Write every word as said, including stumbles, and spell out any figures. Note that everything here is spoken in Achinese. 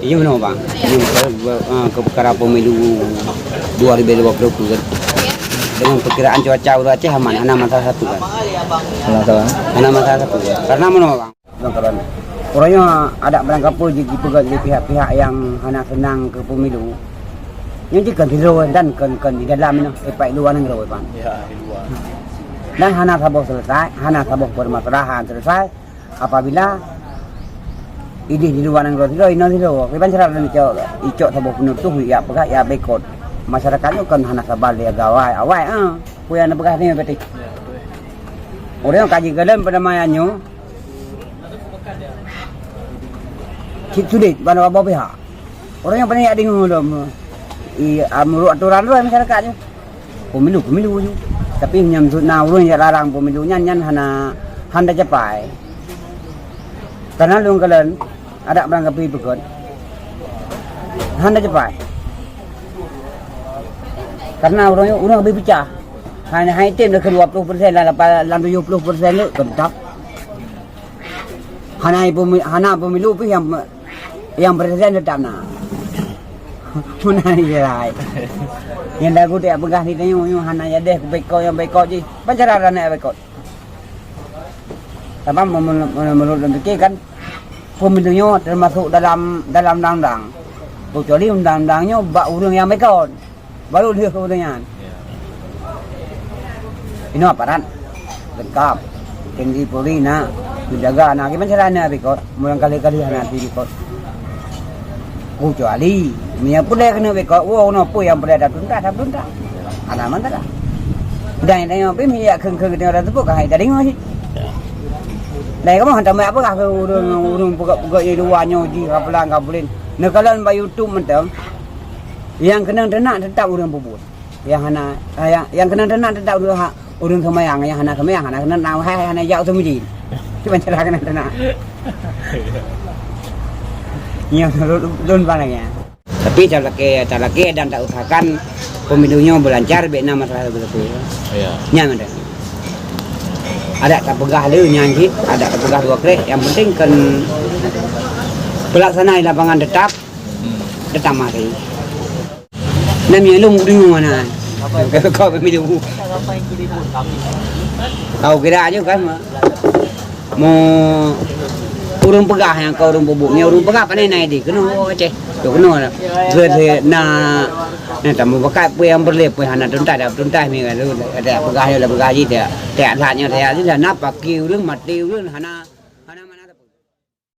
Iya meunoe bang, ini ke, eh, ke perkara pemilu dua ribu dua puluh kan. Dengan perkiraan cuaca uroe Aceh aman, hana masalah satu kan. Hana masalah. Hana masalah satu kan. Karena meunoe bang. Bang kawan. Uroe nyoe adak barangkapeue ji-, jipeugah lé pihak-pihak nyang hana seunang keu pemilu. Nyoe jih kon di luwa dan kon, kon di dalam nyoe, ipak luwa nanggroe bang. Ya, di luar. Dan hana saboh selesai, hana saboh permasalahan selesai. Apabila ideh di luwa nanggroe sidroe, inoe sidroe, kiban cara dan icok, icok saboh penutuh, ya peugah, ya boikot. Masyarakat nyoe kan hana sabar lé gawai, awai, ah. Peue nyang neupeugah nyoe berarti. Ureueng ka jikalon perdamaian nyoe, cit sudet bak saboh pihak. Ureueng nyang paling jak deungoe lom, i, a, meunurot atoran lom masyarakat nyoe. Pemilu, pemilu ju. Tapi nyang maksud na ureueng nyang larang pemilu nyan, nyan hana, hana capai. Karena lôn kalon adak barangkapeue peugah, hana capai. Karena ureueng, ureueng habéh peucah. Hana, hana item lé keu dua puluh persen, lam, lam tujoh puluh persen lé, keutap. Hana pemi-, hana pemilu pih nyang, nyang presiden teutap na. Meunan jih. Nyang lagu tajak peugah di tanyoe nyoe hana jadeh, boikot nyang boikot jih. Ban cara na boikot. Sabab men-, men-, men-, menurut lôn pikir kan, pemilu nyoe termasuk dalam, dalam undang-undang. Kecuali undang-undang nyoe bak ureueng nyang boikot. Baru lheueh keu ureueng nyan. Ya. Inoe aparat leungkap, TNI Polri na, penjaga na, kiban cara na boikot, meunan kali-kali hana boikot. Kecuali meunyoe peureulèe keuneuk boikot, woe keunoe peue nyang peureulèe tatuntas, tatuntas. Hana masalah. Dan tanyoe pih meunyoe kheun-kheun geutanyoe taseupôt ka hai tadeungoe cit. Ya. Laén kamoe hantom jak peugah keu ureueng, ureueng peugah-peugah di luwa nyoe jih ka pulang ka pulen. Neukalon bak YouTube mantong. Nyang keunong teunak teutap ureueng peubuet. Nyang hana, nyang, nyang keunong teunak teutap ureueng ha-, ureueng seumayang, nyang hana seumayang, hana keunong teunak, hai, hai, hana jak u masjid. Kiban cara keunong teunak. Nyoe lôn, lôn pandang nyan. Tapi talakèe, talakèe dan tausahakan pemilu nyoe beulancar, bèk na masalah beutôi. Ya. Nyan mantong. Adak tapeugah lé nyan cit, adak tapeugah dua krek, nyang penting kan pelaksana di lapangan tetap, tetap mari. Nam nyang lôn deungoe na. Kau pemilu. Kau kira aja kan, ma. Mo ureueng peugah nyang kau ureueng peubuet. Nyan ureueng peugah pane na idéh keunoe Aceh. Tu keunoe. Gede na, na tamu bakat peue nyang peureulèe peue hana tuntas dah tuntas mi kan. Ada peugah nyoe, ada peugah jih dah. Tak lat nyoe, tak lat nyoe, na paki ureueng, mati ureueng, hana.